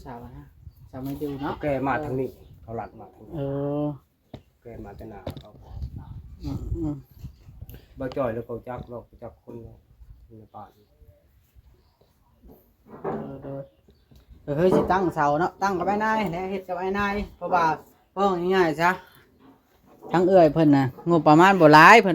ສາວນະ ສາວມາຢູ່ເນາະ ແກ່ມາທາງນີ້ ເຂົາລັດມາທາງນີ້ ເອີ ແກ່ມາແຕ່ໜ້າເຂົາ ອືມໆ ບໍ່ຈ່ອຍແລ້ວເຂົາຈັກດອກ ຈັກຄົນໃນບ້ານ ເອີ ໂດຍ ກໍຄືຊິຕັ້ງເສົາເນາະ ຕັ້ງກັບອ້າຍນາຍແຫຼະ ເຮັດກັບອ້າຍນາຍ ເພາະວ່າ ເວົ້າງ່າຍໆຊະ ທາງເອື້ອຍເພິ່ນນະ ງົບປະມານບໍ່ຫຼາຍ ເພິ່ນ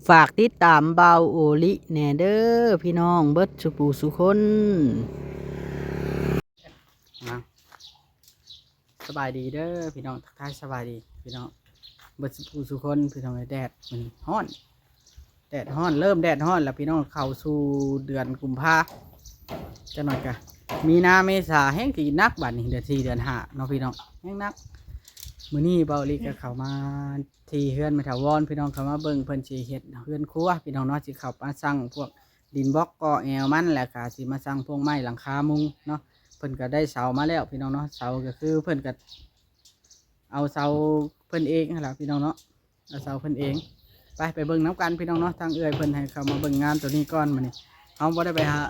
ຝາກຕິດຕາມບ່າວໂອລິແດ່ເດີພີ່ນ້ອງເບິດສູ່ຜູ້ສູ່ຄົນ. ສະບາຍດີເດີພີ່ນ້ອງ ທັກທາຍສະບາຍດີພີ່ນ້ອງເບິດສູ່ຜູ້ສູ່ຄົນ ພີ່ນ້ອງເອີຍ ແດດມັນຮ້ອນ ແດດຮ້ອນ ເລີ່ມແດດຮ້ອນແລ້ວພີ່ນ້ອງ ເຂົ້າສູ່ເດືອນກຸມພາ ຈັກໜ້ອຍກະມີນາເມສາ ແຮງຊິໜັກບາດນີ້ ເດືອນສີ່ເດືອນຫ້າເນາະພີ່ນ້ອງ ແຮງໜັກ. ມື້ນີ້ບ່າວໂອລິກະເຂົ້າມາ ທີ່ເຮືອນແມ່ຖາວອນ ພີ່ນ້ອງເຂົ້າມາເບິ່ງ ເພິ່ນຊິເຮັດເຮືອນຄົວພີ່ນ້ອງເນາະ ຊິເຂົ້າມາສັ່ງພວກດິນບລັອກ ກໍແອວມັນ ແລ້ວກະຊິມາສັ່ງພວກໄມ້ຫຼັງຄາມຸງເນາະ. ເພິ່ນກະໄດ້ເສົາມາແລ້ວພີ່ນ້ອງເນາະ ເສົາກະຄືເພິ່ນກະເອົາເສົາເພິ່ນເອງຫັ້ນລະພີ່ນ້ອງເນາະ ເອົາເສົາເພິ່ນເອງ. ໄປ ໄປເບິ່ງນຳກັນພີ່ນ້ອງເນາະ ທາງເອື້ອຍເພິ່ນໃຫ້ເຂົ້າມາເບິ່ງງານໂຕນີ້ກ່ອນ. ມື້ນີ້ເຮົາບໍ່ໄດ້ໄປຫາ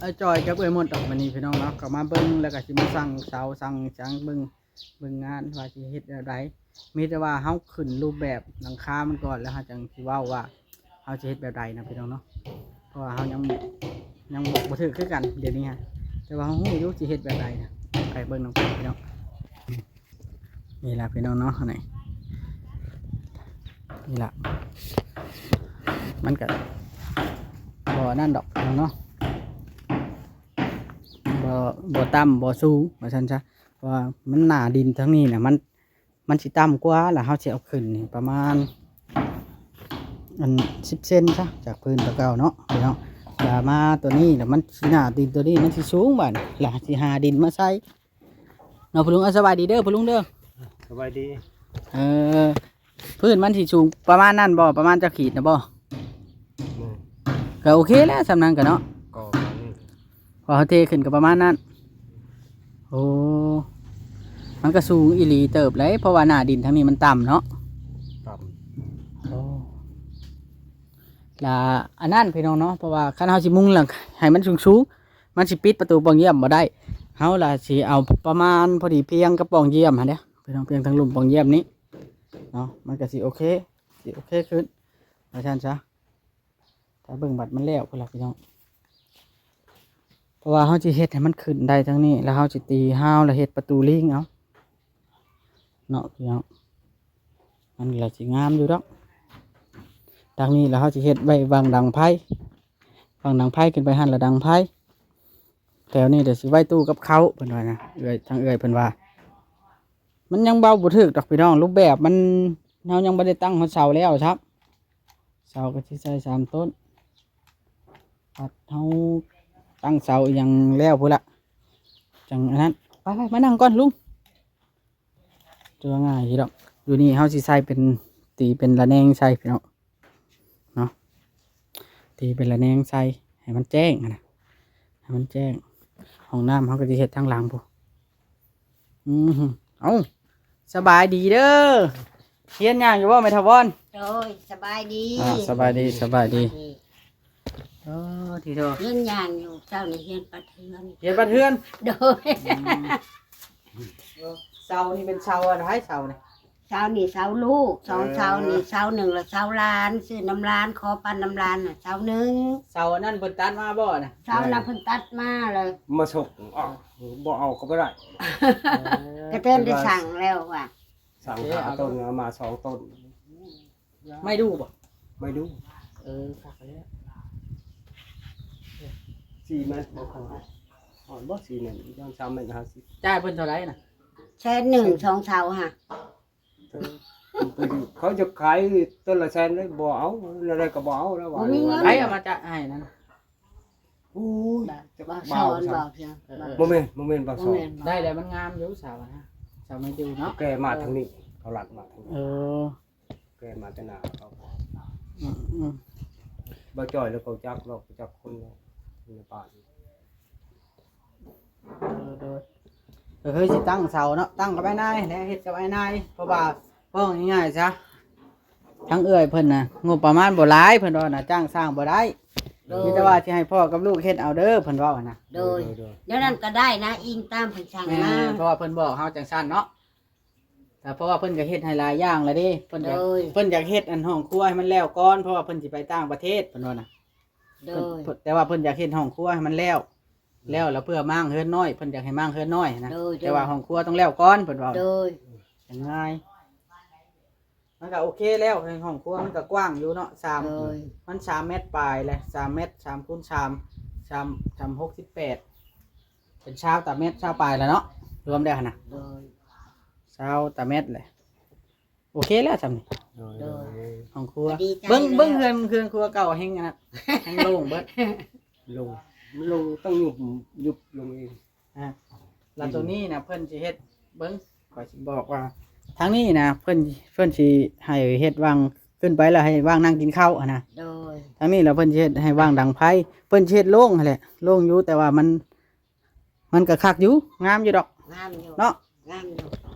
ອ້າຍຈອຍກັບເອື້ອຍມົນດອກ ມື້ນີ້ພີ່ນ້ອງເນາະ ເຂົ້າມາເບິ່ງ ແລ້ວກະຊິມາສັ່ງເສົາສັ່ງຫຍັງເບິ່ງ ເບິ່ງງານວ່າຊິເຮັດແນວໃດ ມີແຕ່ວ່າເຮົາຂຶ້ນຮູບແບບຫຼັງຄາມັນກ່ອນ ແລ້ວເຮົາຈັ່ງຊິເວົ້າວ່າເຮົາຊິເຮັດແບບໃດນະພີ່ນ້ອງເນາະ ເພາະວ່າເຮົາຍັງ ຍັງບໍ່ ບໍ່ຖືກຄືກັນດຽວນີ້ຮະ ແຕ່ວ່າເຮົາຮູ້ຢູ່ຊິເຮັດແບບໃດນະ. ໄປເບິ່ງນຳກັນພີ່ນ້ອງ ນີ້ລະພີ່ນ້ອງເນາະ ນີ້ ນີ້ລະ ມັນກະບໍ່ອັນນັ້ນດອກພີ່ນ້ອງເນາະ ບໍ່ ບໍ່ຕ່ຳບໍ່ສູງວ່າຊັ້ນຊະ ເພາະວ່າມັນໜ້າດິນທາງນີ້ນະ ມັນ ມັນຊິຕ່ຳກວ່າ ແລ້ວເຮົາຊິເອົາຂຶ້ນນີ້ປະມານ ອັນ ສິບເຊັນຊະ ຈາກພື້ນຕົວເກົ່າເນາະພີ່ນ້ອງ. ແລ້ວມາຕົວນີ້ ແລ້ວມັນຊິໜ້າດິນຕົວນີ້ມັນຊິສູງບາດນີ້ ແລ້ວຊິຫາດິນມາໃສ່ເນາະພໍ່ລຸງ. ເອີ ສະບາຍດີເດີພໍ່ລຸງເດີ ສະບາຍດີ. ເອີ ພື້ນມັນຊິສູງປະມານນັ້ນບໍ່? ປະມານຈັກຂີດນະບໍ່? ແມ່ນ ກໍໂອເຄແລ້ວ ສ່ຳນັ້ນກໍເນາະ ກໍປະມານນີ້ ພໍເຮົາເທຂຶ້ນກໍປະມານນັ້ນ. ໂອ້ ມັນກໍສູງອີ່ຫຼີເຕີບເລີຍ ເພາະວ່າໜ້າດິນທາງນີ້ມັນຕ່ຳເນາະ ຕ່ຳ. ໂອ້ ລະອັນນັ້ນພີ່ນ້ອງເນາະ ເພາະວ່າຄັນເຮົາຊິມຸງຫຼັງໃຫ້ມັນສູງໆ ມັນຊິປິດປະຕູປ່ອງຢ້ຽມບໍ່ໄດ້ ເຮົາລະຊິເອົາປະມານພໍດີພຽງກັບປ່ອງຢ້ຽມຫັ້ນເດ້ ພີ່ນ້ອງ ພຽງທາງລຸ່ມປ່ອງຢ້ຽມນີ້ເນາະ ມັນກໍຊິໂອເຄ ຊິໂອເຄຂຶ້ນ ວ່າຊັ້ນຊະ. ຖ້າເບິ່ງບັດມັນແລ້ວພຸ້ນລະພີ່ນ້ອງ ເພາະວ່າເຮົາຊິເຮັດໃຫ້ມັນຂຶ້ນໄດ້ທາງນີ້ ແລ້ວເຮົາຊິຕີຮາວ ແລ້ວເຮັດປະຕູລິງເອົາເນາະພີ່ນ້ອງ ມັນລະຊິງາມຢູ່ດອກ. ທາງນີ້ລະເຮົາຊິເຮັດໄວ້ວັງດັງໄຟ ວັງດັງໄຟຂຶ້ນໄປຫັ້ນລະດັງໄຟ ແຖວນີ້ລະຊິໄວ້ຕູ້ກັບເຂົ້າ ເພິ່ນວ່ານະ ເອື້ອຍ ທາງເອື້ອຍເພິ່ນວ່າ. ມັນຍັງເວົ້າບໍ່ຖືກດອກພີ່ນ້ອງ ຮູບແບບມັນ ເຮົາຍັງບໍ່ໄດ້ຕັ້ງຮອດເສົາແລ້ວຊ້ຳ ເສົາກໍຊິໃສ່ສາມຕົ້ນ ພັດເຮົາຕັ້ງເສົາອີ່ຫຍັງແລ້ວພຸ້ນລະ ຈັ່ງອັນນັ້ນ. ໄປໆ ມານັ່ງກ່ອນລຸງ ຕົວງ່າຍຢູ່ດອກ. ຢູ່ນີ້ເຮົາຊິໃສ່ເປັນ ຕີເປັນລະແນງໃສ່ພີ່ນ້ອງ ເນາະ ຕີເປັນລະແນງໃສ່ໃຫ້ມັນແຈ້ງຫັ້ນນະ ໃຫ້ມັນແຈ້ງ. ຫ້ອງນ້ຳເຮົາກໍຊິເຮັດທາງຫຼັງພຸ້ນ. ອືມ ເອົ້າ ສະບາຍດີເດີ ຮຽນຍ່າງຢູ່ບໍ່ແມ່ຖາວອນ? ໂດຍ ສະບາຍດີ ອ່າ ສະບາຍດີ ສະບາຍດີ. ໂອ້ ທີໂດ ຮຽນຍ່າງຢູ່ ເຊົ້ານີ້ຮຽນປັດເຮືອນ ຮຽນປັດເຮືອນ ໂດຍ. ອືມ ເສົານີ້ເປັນເສົາອັນໃດ ເສົານີ້? ເສົານີ້ເສົາລູກ ສອງ ເອີ ເສົານີ້ ເສົາໜຶ່ງ ລະເສົາຫຼານ ຊື້ນຳຫຼານ ຂໍປັນນຳຫຼານນະ ເສົາໜຶ່ງ. ເສົາອັນນັ້ນເພິ່ນຕັດມາບໍ່ນະ? ເສົານະເພິ່ນຕັດມາເລີຍ ມາສົກ ເອົາ ບໍ່ເອົາກໍບໍ່ໄດ້ ເອີ ກະເຕີນໄດ້ສັ່ງແລ້ວວ່າ ສັ່ງຫ້າຕົ້ນ ເອົາມາສອງຕົ້ນ. ໄມ້ດູ່ບໍ່? ໄມ້ດູ່ ເອີ ຄັກແລ້ວ ສີ່ແມັດບໍ່ພໍ ຮອດບໍ່ສີ່ແມັດ ຍ້ອນສາມແມັດຫ້າສິບ. ຈ່າຍເພິ່ນເທົ່າໃດນະ? ແສນໜຶ່ງ ສອງເສົາຫະ ເອີ ເຂົາຈະຂາຍຕົ້ນລະແສນເລີຍ ບໍ່ເອົາ ແນວໃດກໍບໍ່ເອົາແລ້ວວ່າ. ບໍ່ມີເງິນ ໃຜເອົາມາຈະໃຫ້ນັ້ນ? ໂອ້ຍ ບໍ່ ບ່າວ ບ່າວ ບໍ່ແມ່ນ ບໍ່ແມ່ນ ບ່າວສອນ ບໍ່ແມ່ນ ບໍ່ ໄດ້ແລ້ວ ມັນງາມຢູ່ ສາວນະ ສາວມາຢູ່ເນາະ ແກ່ມາທາງນີ້ ເອີ ເຂົາລັດມາທາງນີ້ ເອີ ແກ່ມາແຕ່ໜ້າເຂົາ ອືມໆ ບໍ່ຈ່ອຍແລ້ວເຂົາຈັກດອກ ຈັກຄົນໃນບ້ານ. ເອີ ໂດຍ ກໍຄືຊິຕັ້ງເສົາເນາະ ຕັ້ງກັບອ້າຍນາຍແຫຼະ ເຮັດກັບອ້າຍນາຍ ເພາະວ່າ ເວົ້າງ່າຍໆຊະ ທາງເອື້ອຍເພິ່ນນະ ງົບປະມານບໍ່ຫຼາຍ ເພິ່ນວ່ານະ ຈ້າງສ້າງບໍ່ໄດ້ ໂດຍ ມີແຕ່ວ່າຊິໃຫ້ພໍ່ກັບລູກເຮັດເອົາເດີ ເພິ່ນເວົ້າຫັ້ນນະ. ໂດຍ ໂດຍ ໂດຍ ແນວນັ້ນກໍໄດ້ນະ ອີງຕາມເພິ່ນສັ່ງມາ. ແມ່ນ ເພາະວ່າເພິ່ນບອກເຮົາຈັ່ງຊັ້ນເນາະ ແຕ່ເພາະວ່າເພິ່ນກໍເຮັດໃຫ້ຫຼາຍຢ່າງແລ້ວເດ້ ເພິ່ນຢາກ ໂດຍ ເພິ່ນຢາກເຮັດອັນຫ້ອງຄົວໃຫ້ມັນແລ້ວກ່ອນ ເພາະວ່າເພິ່ນຊິໄປຕ່າງປະເທດ ເພິ່ນວ່ານະ. ໂດຍ ເພິ່ນ ແຕ່ວ່າເພິ່ນຢາກເຮັດຫ້ອງຄົວໃຫ້ມັນແລ້ວ ແລ້ວລະເພື່ອມ້າງເຮືອນນ້ອຍ ເພິ່ນຢາກໃຫ້ມ້າງເຮືອນນ້ອຍນະ. ໂດຍ ໂດຍ ແຕ່ວ່າຫ້ອງຄົວຕ້ອງແລ້ວກ່ອນ ເພິ່ນເວົ້າ. ໂດຍ ຈັ່ງງ່າຍ ມັນກໍໂອເຄແລ້ວ ຫ້ອງຄົວມັນກໍກວ້າງຢູ່ເນາະ ສາມ ໂດຍ ມັນສາມແມັດປາຍແຫຼະ ສາມແມັດ ສາມຄູນສາມ ສາມ ສາມ ຫົກສິບແປດ ເປັນຊາວຕາແມັດ ຊາວປາຍແລ້ວເນາະ ລວມແລ້ວຫັ້ນນະ. ໂດຍ ຊາວຕາແມັດແຫຼະ ໂອເຄແລ້ວຊ່ຳນີ້. ໂດຍ ໂດຍ ຫ້ອງຄົວ ກໍດີໃຈ ເບິ່ງ ແລ້ວ ເບິ່ງເຮືອນ ເຮືອນຄົວເກົ່າແຮງອັນນັ້ນ ແຮງໂລ່ງເບິດ ໂລ່ງ ມັນໂລ່ງ ຕ້ອງຍຸບ ຍຸບລົງເອງ. ອ່າ ແລ້ວໂຕນີ້ນະ ເພິ່ນຊິເຮັດ ເບິ່ງ ຂ້ອຍຊິບອກວ່າ ທາງນີ້ນະ ເພິ່ນ ເພິ່ນຊິໃຫ້ເຮັດວາງ ຂຶ້ນໄປແລ້ວໃຫ້ວາງນັ່ງກິນເຂົ້າຫັ້ນນະ. ໂດຍ ທາງນີ້ແລ້ວເພິ່ນຊິເຮັດໃຫ້ວາງດັງໄຟ ເພິ່ນຊິເຮັດໂລ່ງຫັ້ນແຫຼະ ໂລ່ງຢູ່ ແຕ່ວ່າມັນ ມັນກໍຄັກຢູ່ ງາມຢູ່ດອກ ງາມຢູ່ ເນາະ ງາມຢູ່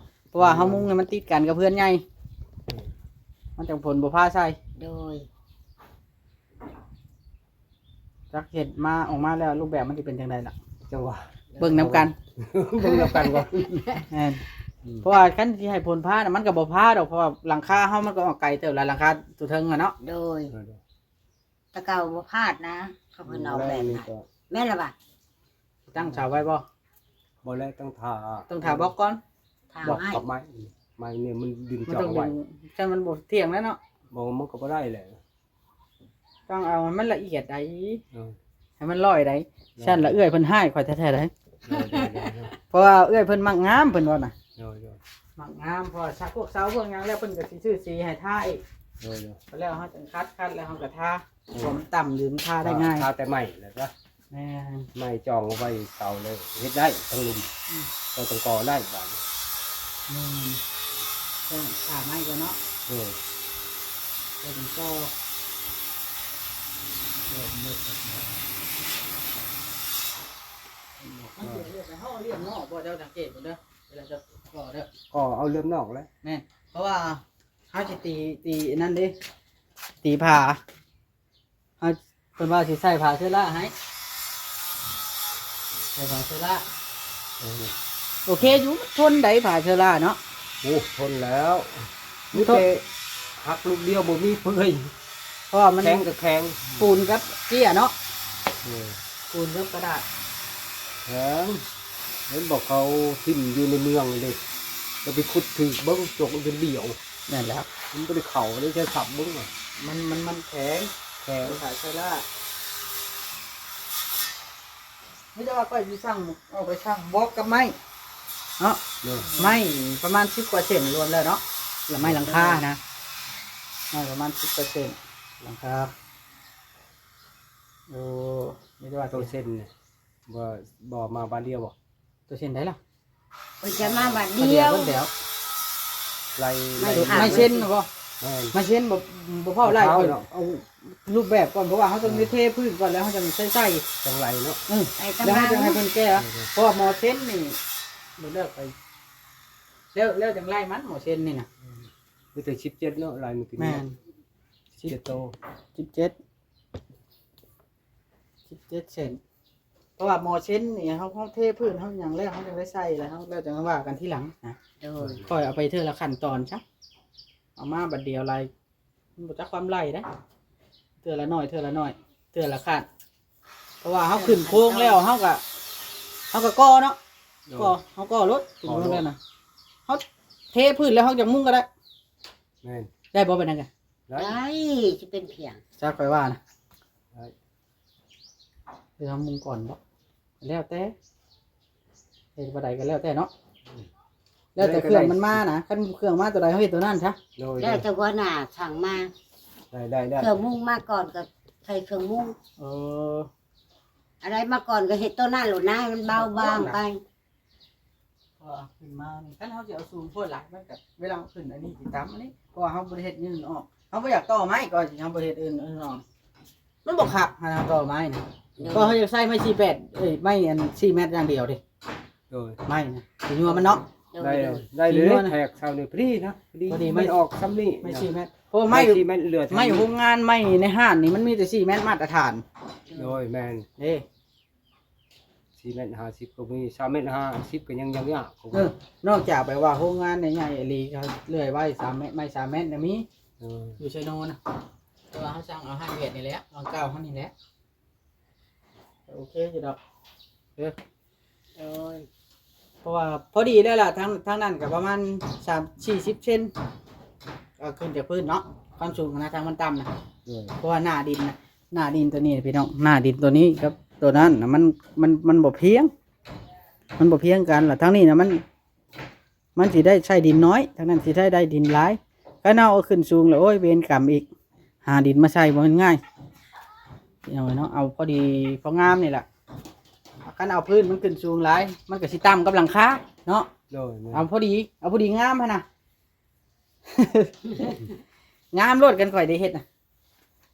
ເພາະວ່າເຮົາມຸງໃຫ້ມັນຕິດກັນກັບເຮືອນໃຫຍ່ ມັນຈັ່ງຝົນບໍ່ພາໃສ່. ໂດຍ ຈັກເຮັດມາ ອອກມາແລ້ວ ຮູບແບບມັນຊິເປັນຈັ່ງໃດລະ ຈັ່ງວ່າ ເບິ່ງນຳກັນ ເບິ່ງນຳກັນກ່ອນ. ແມ່ນ ອືມ ເພາະວ່າຄັນຊິໃຫ້ຝົນພານະ ມັນກໍບໍ່ພາດອກ ເພາະວ່າຫຼັງຄາເຮົາມັນກໍອອກໄກເຕີບລະ ຫຼັງຄາຕົວເທິງຫັ້ນເນາະ. ໂດຍ ໂດຍ ໂດຍ ແຕ່ເກົ່າບໍ່ພາດນະ ເຂົາເພິ່ນອອກແບບນະ ແມ່ນລະບໍ່? ຕັ້ງເສົາໄວ້ບໍ່? ບໍ່ແລ້ວ ຕ້ອງຖ້າ ຕ້ອງຖ້າບລັອກກ່ອນ ຖ້າ ບລັອກ ໄມ້ ກັບໄມ້ ໄມ້ນີ້ມັນດຶງ ມັນຕ້ອງເຈົ້າໄວ້ ດຶງ ຊັ້ນມັນບໍ່ທ່ຽງແລ້ວເນາະ. ບໍ່ ມັນກໍບໍ່ໄດ້ແຫຼະ ຕ້ອງເອົາໃຫ້ມັນລະອຽດໃດ ເອີ ໃຫ້ມັນລອຍໃດ ເອີ ຊັ້ນລະເອື້ອຍເພິ່ນຮ້າຍຂ້ອຍແທ້ໆໃດ ໂດຍ ໂດຍ ໂດຍ ໂດຍ ເພາະວ່າເອື້ອຍເພິ່ນມັກງາມ ເພິ່ນວ່ານະ ໂດຍ ໂດຍ ມັກງາມ ເພາະວ່າສະ ພວກເສົາພວກຫຍັງແລ້ວ ເພິ່ນກໍຊິຊື້ສີໃຫ້ທາອີກ ໂດຍ ໂດຍ ແລ້ວເຮົາຈັ່ງຂັດ ຂັດແລ້ວເຮົາກໍທາ ເພາະມັນຕ່ຳ ຫຼືມັນທາໄດ້ງ່າຍ ທາແຕ່ໄມ້ແລ້ວກໍ ແມ່ນ ໄມ້ຈອງເອົາໄວ້ເສົາເລີຍ ເຮັດໄດ້ທັງລຸ່ມ ອືມ ກໍຕ້ອງກໍ່ໄດ້ບາດນີ້ ແມ່ນ ຕ້ອງຖ້າໄມ້ກ່ອນເນາະ ເອີ ກໍຕ້ອງກໍ່ ເອີ ມັນເຮັດໃຫ້ເຮົາລຽບເນາະ ບໍ່ ເຈົ້າສັງເກດເບິ່ງເດີ ເວລາຈະກໍ່ເດີ ກໍເອົາລຽບນອກແຫຼະ ແມ່ນ ເພາະວ່າເຮົາຊິຕີ ຕີອັນນັ້ນເດ້ ຕີຜາ ເຮົາ ເພິ່ນວ່າຊິໃສ່ຜ້າເຊື້ອລາໃຫ້ ໃສ່ຜ້າເຊື້ອລາ ເອີ ໂອເຄຢູ່ ທົນໄດ໋ຜ້າເຊື້ອລາເນາະ ໂອ້ ທົນແລ້ວ ມີແຕ່ຫັກລູກດຽວ ບໍ່ມີເປື່ອຍ ເພາະວ່າມັນແຂງກໍແຂງ ປູນກັບເຈ້ຍເນາະ ເອີ ປູນກັບກະດາດ ແຂງ ເຫັນບໍ່ເຂົາຖິ້ມຢູ່ໃນເມືອງນີ້ເດ້ ແລ້ວໄປຂຸດຖືກເບິ່ງ ຈົກຈົນດ່ຽວ ແມ່ນແລ້ວ ມັນບໍ່ໄດ້ເຂົ້າເດ້ ໃຊ້ສັບເບິ່ງວ່າ ມັນ ມັນ ມັນແຂງ ແຂງ ຂາຍເຊື້ອລາ ມີແຕ່ວ່າຂ້ອຍຊິສັ່ງ ເອົາໄປສັ່ງບລັອກກັບໄມ້ເນາະ ໂດຍ ໄມ້ປະມານສິບກວ່າເຊັນລວມແລ້ວເນາະ ລະໄມ້ຫຼັງຄານະ ໄມ້ປະມານສິບກວ່າເຊັນຫຼັງຄາ ໂອ້ ມີແຕ່ວ່າໂຕເຊັນນີ້ ບໍ່ ບໍ່ມາບາດດຽວບໍ່? ໂຕເຊັນໃດລະ? ເພິ່ນຈະມາບາດດຽວ ບາດດຽວເບິດແລ້ວ ໄລ່ ໄມ້ ໄມ້ເຊັນບໍ່? ແມ່ນ ໄມ້ເຊັນບໍ່ ບໍ່ພໍໄລ່ ບໍ່ພໍເນາະ ເອົາຮູບແບບກ່ອນ ເພາະວ່າເຮົາຕ້ອງໄດ້ເທພື້ນກ່ອນ ແລ້ວເຮົາຈັ່ງໃສ່ ຈັ່ງໄລ່ເນາະ ເອີ ແລ້ວເຮົາຈັ່ງໃຫ້ເພິ່ນແກ້ ເອີ ເອີ ເພາະວ່າໝໍເຊັນນີ້ ບໍ່ເລີກໄປ ແລ້ວ ແລ້ວຈັ່ງໄລ່ມັນ ໝໍເຊັນນີ້ນະ ອືມ ມີແຕ່ສິບເຈັດເນາະ ລາຍມື້ກີ້ ແມ່ນ ສິບເຈັດໂຕ ສິບເຈັດ ສິບເຈັດເຊັນ ເພາະວ່າໝໍເຊັນນີ້ ເຮົາ ເຮົາເທພື້ນ ເຮົາຫຍັງແລ້ວ ເຮົາຈັ່ງໄດ້ໃສ່ ແລ້ວເຮົາ ແລ້ວຈັ່ງວ່າກັນທີຫຼັງນະ ໂດຍ ຄ່ອຍເອົາໄປເທື່ອລະຂັ້ນຕອນຊະ ເອົາມາບາດດຽວຫຼາຍ ມັນບໍ່ຈັກຄວາມໄລ່ເດ້ ເທື່ອລະໜ້ອຍ ເທື່ອລະໜ້ອຍ ເທື່ອລະຂັ້ນ ເພາະວ່າເຮົາຂຶ້ນໂຄງແລ້ວ ເຮົາກໍ ເຮົາກໍກໍ່ເນາະ ໂດຍ ກໍ່ ເຮົາກໍ່ໂລດ ຂຶ້ນໂຄງແລ້ວນະ ເຮົາເທພື້ນແລ້ວ ເຮົາຈະມຸງກໍໄດ້ ແມ່ນ ໄດ້ບໍ່ ເປັນຫຍັງກະ ໄດ້ ຊິເປັນພຽງ ຈັກຂ້ອຍວ່ານະ ໄດ້ ຫຼືເຮົາມຸງກ່ອນບໍ່ ແລ້ວແຕ່ ເຮັດບໍ່ໄດ້ກໍແລ້ວແຕ່ເນາະ ອືມ ແລ້ວແຕ່ເຄື່ອງມັນມານະ ຄັນເຄື່ອງມາຕົວໃດເຮົາເຮັດຕົວນັ້ນຊະ ໂດຍ ແລ້ວແຕ່ຫົວໜ້າສັ່ງມາ ໄດ້ ໄດ້ ໄດ້ ເຄື່ອງມຸງມາກ່ອນກໍໃສ່ເຄື່ອງມຸງ ເອີ ອັນໃດມາກ່ອນກໍເຮັດຕົວນັ້ນໂລດນະ ໃຫ້ມັນເບົາບາງໄປ ເພາະວ່າຂຶ້ນມານີ້ ຄັນເຮົາຊິເອົາສູງໂພດຫຼາຍ ມັນກໍເວລາເຮົາຂຶ້ນອັນນີ້ຊິຕ່ຳອັນນີ້ ເພາະວ່າເຮົາບໍ່ໄດ້ເຮັດອື່ນອອກ ເຮົາບໍ່ຢາກຕໍ່ໄມ້ ກໍເຮົາບໍ່ເຮັດອື່ນ ອື່ນອອກ ມັນບໍ່ຄັກຫັ້ນນະ ຕໍ່ໄມ້ນະ ໂດຍ ກໍເຮົາຢາກໃຊ້ໄມ້ສີ່ແປດ ເອີຍ ໄມ້ອັນສີ່ແມັດຢ່າງດຽວເດ້ ໂດຍ ໄມ້ນະ ສີນົວມັນເນາະ ໂດຍ ໄດ້ ໂດຍ ໄດ້ເລີຍ ສີນົວນະ ແທກເສົານີ້ພໍດີນະ ພໍດີ ພໍດີ ມັນ ໄມ້ ອອກຊ່ຳນີ້ ໄມ້ ນະ ສີ່ແມັດ ເພາະວ່າໄມ້ ໄມ້ສີ່ແມັດ ເຫຼືອແຕ່ໄມ້ໂຮງງານ ໄມ້ໃນຮ້ານນີ້ ມັນມີແຕ່ສີ່ແມັດມາດຕະຖານ. ໂດຍ ແມ່ນເດ້. ສີ່ແມັດຫ້າສິບກໍມີ ສາມແມັດຫ້າສິບກໍຍັງ ຍັງຍາກ. ເອີ ນອກຈາກແບບວ່າໂຮງງານໃຫຍ່ໆອີ່ຫຼີ ເຂົາເລື່ອຍໄວ້ສາມແມັດ ໄມ້ສາມແມັດນະມີ. ເອີ ຢູ່ໄຊໂນນະ ແຕ່ວ່າເຮົາສັ່ງເອົາຮ້ານຫວຽດນີ້ແຫຼະ ຮ້ານເກົ່າເຮົານີ້ແຫຼະ. ໂອເຄຢູ່ດອກ. ເອີ ໂດຍ ເພາະວ່າພໍດີແລ້ວລະ ທາງ ທາງນັ້ນກໍປະມານສາມ ສີ່ສິບເຊັນ ກໍຂຶ້ນຈາກພື້ນເນາະ ຄວາມສູງນະ ທາງມັນຕ່ຳນະ. ໂດຍ ເພາະວ່າໜ້າດິນນະ ໜ້າດິນຕົວນີ້ພີ່ນ້ອງ ໜ້າດິນຕົວນີ້ກັບຕົວນັ້ນນະ ມັນ ມັນ ມັນບໍ່ພຽງ ມັນບໍ່ພຽງກັນລະ. ທາງນີ້ນະ ມັນ ມັນຊິໄດ້ໃຊ້ດິນນ້ອຍ ທາງນັ້ນຊິໄດ້ ໄດ້ດິນຫຼາຍ. ຄັນເຮົາເອົາຂຶ້ນສູງແລ້ວ ໂອ້ຍ ເວນກຳອີກ ຫາດິນມາໃສ່ບໍ່ແມ່ນງ່າຍ ພີ່ນ້ອງເອີຍເນາະ. ເອົາພໍດີພໍງາມນີ້ລະ ຄັນເອົາພື້ນມັນຂຶ້ນສູງຫຼາຍ ມັນກໍຊິຕ່ຳກັບຫຼັງຄາເນາະ. ໂດຍ ແມ່ນ ເອົາພໍດີ ເອົາພໍດີງາມຫັ້ນນະ ງາມໂລດ ຄັນຂ້ອຍໄດ້ເຮັດນະ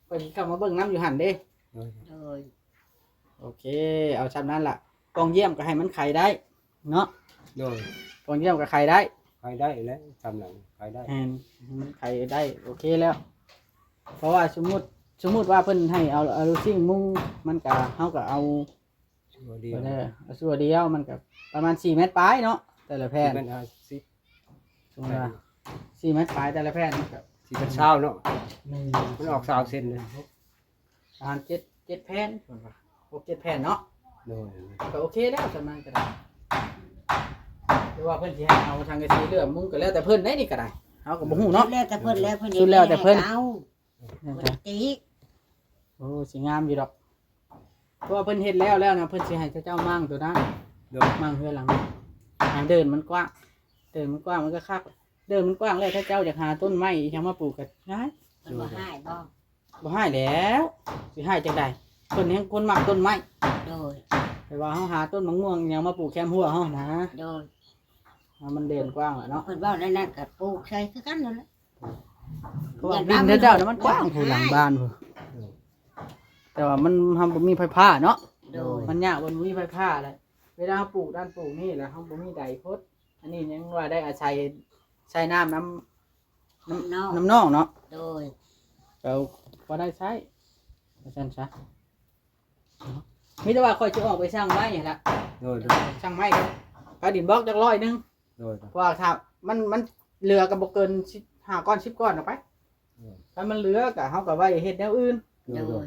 ຂ້ອຍຊິເຂົ້າມາເບິ່ງນຳຢູ່ຫັ້ນເດ້. ໂດຍ ໂດຍ ໂອເຄ ເອົາຊ່ຳນັ້ນລະ ປ່ອງຢ້ຽມກໍໃຫ້ມັນໄຂໄດ້ເນາະ. ໂດຍ ປ່ອງຢ້ຽມກໍໄຂໄດ້ ໄຂໄດ້ແຫຼະ ຊ່ຳນັ້ນໄຂໄດ້ ແມ່ນ ມັນໄຂໄດ້ ໂອເຄແລ້ວ. ເພາະວ່າສົມມຸດ ສົມມຸດວ່າເພິ່ນໃຫ້ເອົາ ເອົາລູຊິງມຸງ ມັນກະ ເຮົາກະເອົາ ຊົ່ວດຽວ ເອີ ເອົາຊົ່ວດຽວ ມັນກະປະມານສີ່ແມັດປາຍເນາະ ແຕ່ລະແຜ່ນ ສີ່ແມັດຫ້າສິບ ສົມມຸດວ່າສີ່ແມັດປາຍແຕ່ລະແຜ່ນ ມັນກະ ສີ່ແມັດຊາວເນາະ. ແມ່ນ ມັນອອກຊາວເຊັນເລີຍ ປະມານເຈັດ ເຈັດແຜ່ນ ເພິ່ນວ່າ ຫົກເຈັດແຜ່ນເນາະ. ໂດຍ ກໍໂອເຄແລ້ວ ສ່ຳນັ້ນກໍໄດ້. ຫຼືວ່າເພິ່ນຊິໃຫ້ເອົາສັງກະສີເຫຼືອມຸງ ກໍແລ້ວແຕ່ເພິ່ນໄດ໋ ນີ້ກໍໄດ້ ເຮົາກໍບໍ່ຮູ້ເນາະ ສຸດແລ້ວແຕ່ເພິ່ນແລ້ວ ເພິ່ນ ສຸດແລ້ວແຕ່ເພິ່ນ ເພິ່ນ ເພິ່ນຕິ. ໂອ້ ຊິງາມຢູ່ດອກ ເພາະວ່າເພິ່ນເຮັດແລ້ວແລ້ວນະ ເພິ່ນຊິໃຫ້ເຈົ້າໝັ້ງໂຕນັ້ນ. ໂດຍ ໝັ້ງເຮືອນຫຼັງ ໃຫ້ເດີ່ນມັນກວ້າງ ເດີ່ນມັນກວ້າງມັນກໍຄັກ ເດີ່ນມັນກວ້າງແລ້ວ ຖ້າເຈົ້າຢາກຫາຕົ້ນໄມ້ອີ່ຫຍັງມາປູກກໍງ່າຍ. ເພິ່ນບໍ່ຮ້າຍບໍ່? ບໍ່ຮ້າຍແລ້ວ ຊິຮ້າຍຈັ່ງໃດ ເພິ່ນແຮ່ງຄົນມັກຕົ້ນໄມ້. ໂດຍ ແຕ່ວ່າເຮົາຫາຕົ້ນໝາກມ່ວງອີ່ຫຍັງມາປູກແຄມຮົ້ວເຮົານະ. ໂດຍ ໃຫ້ມັນເດີ່ນກວ້າງແຫຼະເນາະ ເພິ່ນເວົ້າແນວນັ້ນກໍປູກໃສ່ຄືກັນນັ້ນແຫຼະ. ເພາະວ່າດິນເຂົາເຈົ້ານະມັນກວ້າງພຸ້ນ ຫຼັງບ້ານພຸ້ນ ແຕ່ວ່າມັນ ເຮົາບໍ່ມີໄຟຟ້າເນາະ. ໂດຍ ມັນຍາກ ມັນບໍ່ມີໄຟຟ້າແຫຼະ ເວລາເຮົາປູກນັ້ນປູກນີ້ແລ້ວ ເຮົາບໍ່ມີໃດພົດ ອັນນີ້ຍັງວ່າໄດ້ອາໄສໃຊ້ນ້ຳນຳ ນຳ ນອກ ນຳນອກເນາະ. ໂດຍ ກໍພໍໄດ້ໃຊ້ ວ່າຊັ້ນຊະ ມີແຕ່ວ່າຂ້ອຍຊິອອກໄປສັ່ງໄມ້ຫັ້ນລະ. ໂດຍ ໂດຍ ສັ່ງໄມ້ກັບດິນບລັອກຈັກຮ້ອຍໜຶ່ງ. ໂດຍ ເພາະວ່າຖ້າມັນ ມັນເຫຼືອກໍບໍ່ເກີນສິບຫ້າກ້ອນ ສິບກ້ອນອອກໄປ. ໂດຍ ຖ້າມັນເຫຼືອກໍເຮົາກໍໄວ້ເຮັດແນວອື່ນ. ໂດຍ ໂດຍ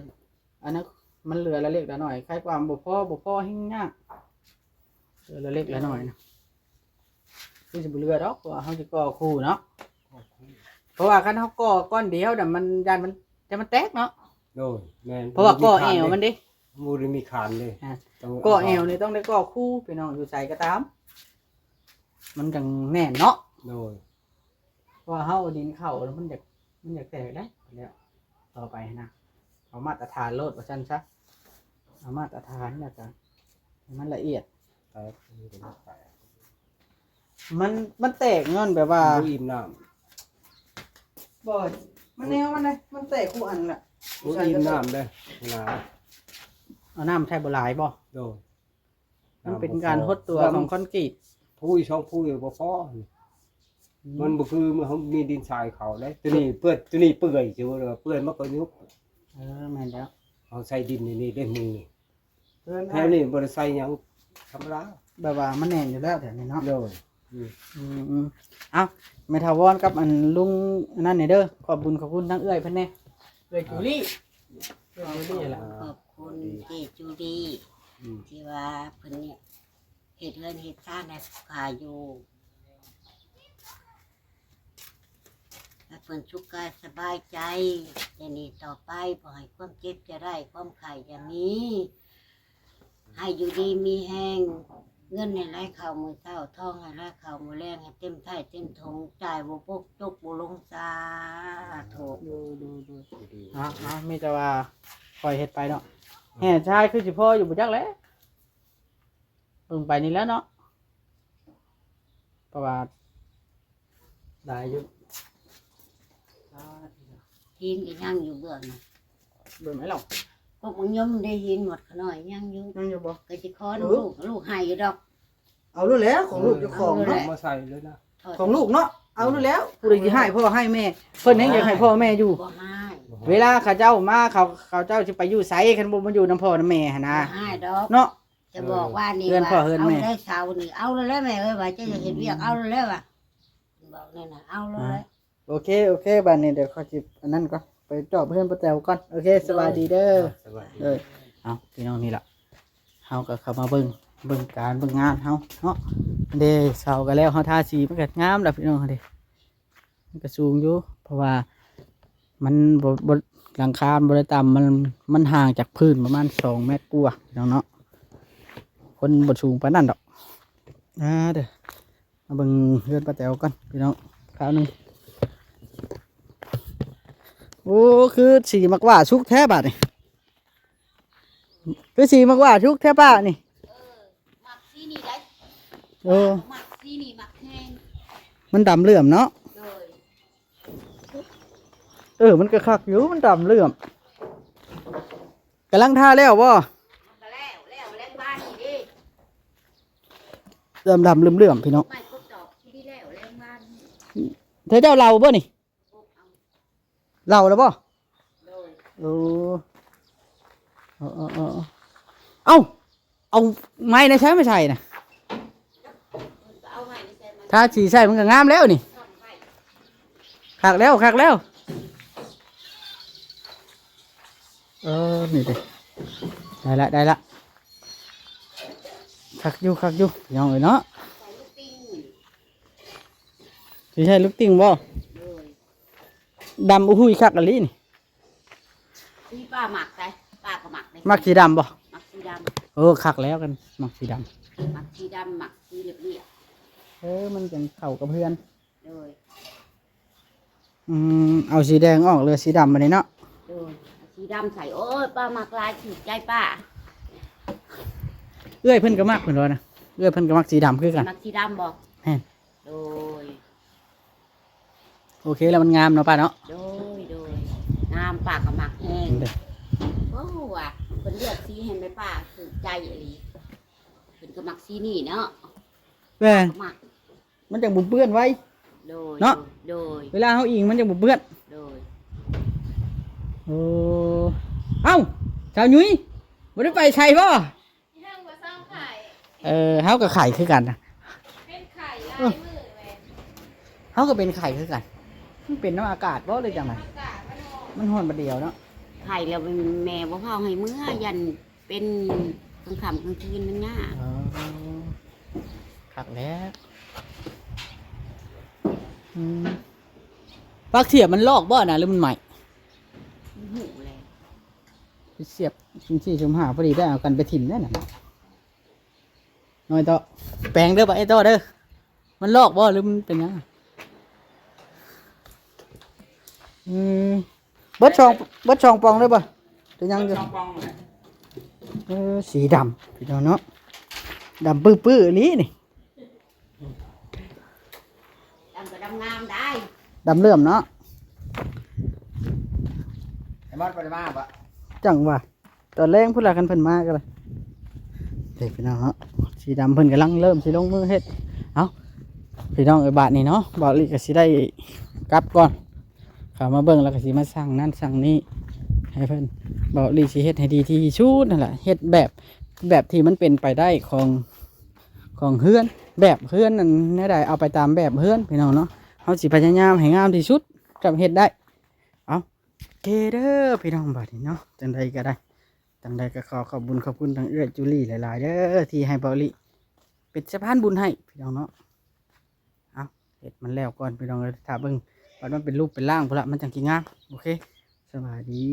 ອັນນັ້ນມັນເຫຼືອລະເລັກລະໜ້ອຍ ໃຄກວ່າມັນບໍ່ພໍ ບໍ່ພໍແຮ່ງຍາກ ເຫຼືອລະເລັກລະໜ້ອຍນະ ຄືຊິບໍ່ເຫຼືອດອກ ເພາະວ່າເຮົາຊິກໍ່ຄູ່ເນາະ. ເພາະວ່າຄັນເຮົາກໍ່ກ້ອນດຽວນະ ມັນ ຢ້ານມັນ ຢ້ານມັນແຕກເນາະ. ໂດຍ ແມ່ນ ເພາະວ່າກໍ່ແອວມັນເດ້ ບໍ່ໄດ້ມີຄານເດ້. ອ່າ ກໍ່ແອວນີ້ຕ້ອງໄດ້ກໍ່ຄູ່ ພີ່ນ້ອງ ຢູ່ໃສກໍຕາມ ມັນຈັ່ງແໜ້ນເນາະ. ໂດຍ ເພາະວ່າເຮົາເອົາດິນເຂົ້າແລ້ວມັນຢາກ ມັນຢາກແຕກໄດ໋ ແລ້ວຕໍ່ໄປຫັ້ນນະ ເອົາມາດຕະຖານໂລດວ່າຊັ້ນຊະ ເອົາມາດຕະຖານແລ້ວກໍໃຫ້ມັນລະອຽດ. ແຕກ ມັນ ມັນແຕກຍ້ອນແບບວ່າ ບໍ່ອີ່ມນ້ຳ ບໍ່ ມັນແນວມັນເດ້ ມັນແຕກຄູ່ອັນລະ ບໍ່ອີ່ມນ້ຳເດ້ ໜາວ ເອົານ້ຳໃສ່ບໍ່ຫຼາຍບໍ່? ໂດຍ ມັນເປັນການຫົດຕົວຂອງຄອນກຣີດ ພູສອງພູບໍ່ພໍ. ອືມ ມັນບໍ່ຄືເຮົາມີດິນຊາຍເຂົ້າເດ້ ຕົວນີ້ເປື້ອນ ຕົວນີ້ເປື່ອຍ ຊິວ່າເປື່ອຍມັນກໍຍຸບ. ເອີ ແມ່ນແລ້ວ ເຮົາໃສ່ດິນໃນນີ້ເດ້ ມຸງນີ້ ເອີ ແຖວນີ້ບໍ່ໄດ້ໃສ່ຫຍັງ ທຳມະດາ ແບບວ່າມັນແໜ້ນຢູ່ແລ້ວແຖວນີ້ເນາະ. ໂດຍ ອືມ ອືມ ເອົ້າ ແມ່ຖາວອນກັບອັນລຸງອັນນັ້ນນີ້ເດີ ຂອບບຸນຂອບຄຸນທາງເອື້ອຍເພິ່ນແດ່ ເອື້ອຍຈູລີ ເອື້ອຍຈູລີແຫຼະ ຂອບຄຸນເຈ້ຈູລີ ອືມ ທີ່ວ່າເພິ່ນເຮັດເຮືອນເຮັດຊານໃຫ້ພວກຂ້າຢູ່ ໃຫ້ເພິ່ນສຸກກາຍສະບາຍໃຈ ແຕ່ນີ້ຕໍ່ໄປ ບໍ່ໃຫ້ຄວາມເຈັບຈະໄດ້ ຄວາມໄຂ້ຢ່າມີ ໃຫ້ຢູ່ດີມີແຮງ ເງິນໃຫ້ໄຫຼເຂົ້າມື້ເຊົ້າ ທອງໃຫ້ໄຫຼເຂົ້າມື້ແລງ ໃຫ້ເຕັມໄຖ່ເຕັມຖົງ ຈ່າຍບໍ່ປົກຈົກບໍ່ລົງ ສາທຸ. ໂດຍ ໂດຍ ໂດຍ ເອົາ ເອົາ ມີແຕ່ວ່າຄ່ອຍເຮັດໄປເນາະ ແຮ່ຊາຍຄືຊິພໍຢູ່ບໍ່ຈັກແຫຼະ ເບິ່ງໄປນີ້ແຫຼະເນາະ ເພາະວ່າຫຼາຍຢູ່. ຫີນກໍຍັງຢູ່ເບື້ອງນັ້ນ ເບິ່ງໃຫ້ລາວ ພວກມັນຍົມໄດ້ຫີນໝົດຂະນ້ອຍຍັງຢູ່ ຍັງຢູ່ບໍ່? ກໍຊິຂໍນຳລູກ ລູກໃຫ້ຢູ່ດອກ. ເອົາໂລດແຫຼະ ຂອງລູກເຈົ້າຂອງເນາະ ເອົາໂລດແຫຼະ ມາໃສ່ເລີຍນະ ຂອງລູກເນາະ. ເອົາແລ້ວ ຜູ້ໃດຊິຮ້າຍພໍ່ຮ້າຍແມ່ ເພິ່ນແຮ່ງຢາກໃຫ້ພໍ່ແມ່ຢູ່. ບໍ່ຮ້າຍ ເວລາເຂົາເຈົ້າມາ ເຂົາ ເຂົາເຈົ້າຊິໄປຢູ່ໃສ ຄັນບໍ່ມາຢູ່ນຳພໍ່ນຳແມ່ຫັ້ນນະ ບໍ່ຮ້າຍດອກ ເນາະ. ຈະບອກວ່ານີ້ ເຮືອນພໍ່ເຮືອນແມ່ ເອົາໄດ້ເຊົານີ້ ເອົາແລ້ວແມ່ເອີຍ ວ່າເຈົ້າຈະເຮັດວຽກ ເອົາແລ້ວວ່າ ບອກແນວນັ້ນ ເອົາແລ້ວແຫຼະ. ໂອເຄ ໂອເຄ ບາດນີ້ດຽວຂໍຊິອັນນັ້ນກ່ອນ ໄປຕອບເຮືອນປ້າແຕວກ່ອນ. ໂອເຄ ສະບາຍດີເດີ. ສະບາຍດີ. ເອີ ເອົາ ພີ່ນ້ອງ ນີ້ລະ ເຮົາກໍເຂົ້າມາເບິ່ງ ເບິ່ງການເບິ່ງງານເຮົາເນາະ. ເດ້ ເຊົາກໍແລ້ວ ເຮົາທາສີມັນກໍງາມແລ້ວ ພີ່ນ້ອງເດ້. ມັນກໍສູງຢູ່ ເພາະວ່າມັນບໍ່ ບໍ່ ຫຼັງຄາມັນບໍ່ໄດ້ຕ່ຳ ມັນ ມັນຫ່າງຈາກພື້ນປະມານສອງແມັດກວ່າ ພີ່ນ້ອງເນາະ. ຄົນບໍ່ສູງປານນັ້ນດອກ. ອ່າ ເດີ ມາເບິ່ງເຮືອນປ້າແຕວກ່ອນ ພີ່ນ້ອງ ຄາວໜຶ່ງ. ໂອ້ ຄືສີໝາກຫວ້າສຸກແທ້ບາດນີ້. ຄືສີໝາກຫວ້າສຸກແທ້ປ້ານີ້. ເອີ ມັກສີນີ້ໄດ໋. ເອີ ມັກສີນີ້ ມັກແຮງ. ມັນດຳເຫຼື້ອມເນາະ. ໂດຍ. ເອີ ມັນກໍຄັກຢູ່ ມັນດຳເຫຼື້ອມ. ກຳລັງທາແລ້ວບໍ່? ມັນກໍແລ້ວ ແລ້ວ ແລ້ວບ້ານນີ້ເດ້ ດຳໆເຫຼື້ອມໆ ພີ່ນ້ອງ. ໄມ້ກົບຕອກທີ່ໄດ້ແລ້ວ ແລ້ວບ້ານນີ້. ເທເຈົ້າເລົ່າບໍ່ນີ້? ເລົ່າແລ້ວບໍ່? ໂດຍ. ໂອ້ ເອົາ ເອົາ ເອົາ ເອົາ ເອົາໄມ້ໃນໃຊ້ມາໃສ່ນະ? ເອົາໄມ້ໃນໃຊ້ມາ ທາສີໃສ່ມັນກໍງາມແລ້ວນີ້. ຄັກແລ້ວ ຄັກແລ້ວ. ເອີ ນີ້ເດ້ ໄດ້ລະ ໄດ້ລະ. ຄັກຢູ່ ຄັກຢູ່ ພີ່ນ້ອງເອີຍເນາະ. ຊິໃສ່ລູກຕິ່ງບໍ່? ໂດຍ. ດຳອຸຮຸຍຄັກອີ່ຫຼີນີ້. ທີ່ປ້າมัກໄດ໋ ປ້າກໍມັກເດ້. ມັກສີດຳບໍ່? ມັກສີດຳ. ເອີ ຄັກແລ້ວກັນ ມັກສີດຳ. ມັກສີດຳ ມັກສີລຽບໆ. ເອີ ມັນຈັ່ງເຂົ້າກັບເຮືອນ. ໂດຍ. ອືມ ເອົາສີແດງອອກ ເຫຼືອສີດຳບາດນີ້ເນາະ. ໂດຍ. ເອົາສີດຳໃສ່. ໂອ້ຍ ປ້າມັກຫຼາຍ ຖືກໃຈປ້າ. ເອື້ອຍເພິ່ນກໍມັກເພິ່ນວ່ານະ. ເອື້ອຍເພິ່ນກໍມັກສີດຳຄືກັນ. ມັກສີດຳບໍ່? ແມ່ນ. ໂດຍ. ໂອເຄແລ້ວ ມັນງາມເນາະປ້າເນາະ. ໂດຍ ໂດຍ ງາມ ປ້າກໍມັກແຮງ. ໂອ້ ວ່າເພິ່ນເລືອກສີໃຫ້ແມ່ປ້າຖືກໃຈອີ່ຫຼີ. ເພິ່ນກໍມັກສີນີ້ເນາະ. ແມ່ນ. ມັກ ມັນຈັ່ງບໍ່ເປື້ອນໄວ. ໂດຍ ເນາະ. ໂດຍ. ເວລາເຮົາອີງມັນຈັ່ງບໍ່ເປື້ອນ. ໂດຍ. ໂອ້ ເອົ້າ ສາວຫຍຸຍ ບໍ່ໄດ້ໄປໃສບໍ່? ຍັງບໍ່ເຊົາໄຂ້. ເອີ ເຮົາກໍໄຂ້ຄືກັນນະ. ເປັນໄຂ້ຫຼາຍມື້ແລ້ວ. ເຮົາກໍເປັນໄຂ້ຄືກັນ. ມັນເປັນນຳອາກາດບໍ່ ຫຼືຈັ່ງໃດ? ອາກາດມັນຮ້ອນ ມັນຮ້ອນບາດດຽວເນາະ. ໄຂ້ແລ້ວແມ່ບໍ່ພາໃຫ້ເມືອ ຢ້ານເປັນກາງຄ່ຳກາງຄືນມັນຍາກ. ອໍ ຄັກແລ້ວ. ອືມ ປາກສຽບມັນລອກບໍ່ນະ ຫຼືມັນໃໝ່? ບໍ່ຮູ້ແຫຼະ. ໄປສຽບຊຸມສີ່ຊຸມຫ້າ ພໍດີໄດ້ເອົາກັນໄປຖິ້ມແລ້ວນະ. ນ້ອຍເຕາະ ແປງເດີ ບາດໄອ້ເຕາະເດີ. ມັນລອກບໍ່ ຫຼືມັນເປັນຫຍັງ? ອືມ ເບິດສອງ ເບິດສອງປ່ອງເລີຍບໍ່ ຫຼືຍັງຢູ່? ເບິດສອງປ່ອງແຫຼະ. ເອີ ສີດຳ ພີ່ນ້ອງເນາະ ດຳປຶ້ໆອີ່ຫຼີນີ້. ດຳກໍດຳງາມໄດ໋ ດຳເຫຼື້ອມເນາະ. ໄອ້ມອດບໍ່ໄດ້ມາບໍ່? ຈັ່ງວ່າ ຕອນແລງພຸ້ນລະ ຄັນເພິ່ນມາກໍໄດ້. ເດ້ພີ່ນ້ອງເນາະ ສີດຳເພິ່ນກຳລັງເລີ່ມຊິລົງມືເຮັດ. ເອົ້າ ພີ່ນ້ອງເອີຍ ບາດນີ້ເນາະ ເບົາຫຼີກໍຊິໄດ້ກັບກ່ອນ. ເຂົ້າມາເບິ່ງແລ້ວກໍຊິມາສັ່ງນັ້ນສັ່ງນີ້ໃຫ້ເພິ່ນ. ເບົາຫຼີຊິເຮັດໃຫ້ດີທີ່ສຸດນັ້ນແຫຼະ ເຮັດແບບ ແບບທີ່ມັນເປັນໄປໄດ້ຂອງ ຂອງເຮືອນ ແບບເຮືອນນັ້ນແນວໃດ ເອົາໄປຕາມແບບເຮືອນ ພີ່ນ້ອງເນາະ. ເຮົາຊິພະຍາຍາມໃຫ້ງາມທີ່ສຸດ ກັບເຮັດໄດ້. ເອົາ ໂອເຄເດີພີ່ນ້ອງ ບາດນີ້ເນາະ ຈັ່ງໃດກໍໄດ້ ຈັ່ງໃດກໍຂໍຂອບບຸນຂອບຄຸນທາງເອື້ອຍຈູລີຫຼາຍໆເດີ ທີ່ໃຫ້ເບົາຫຼີເປັນສະພານບຸນໃຫ້ ພີ່ນ້ອງເນາະ. ເອົາ ເຮັດມັນແລ້ວກ່ອນ ພີ່ນ້ອງເອີຍ ຖ້າເບິ່ງວ່າມັນເປັນຮູບເປັນຮ່າງພຸ້ນລະ ມັນຈັ່ງຊິງາມ. ໂອເຄ ສະບາຍດີ.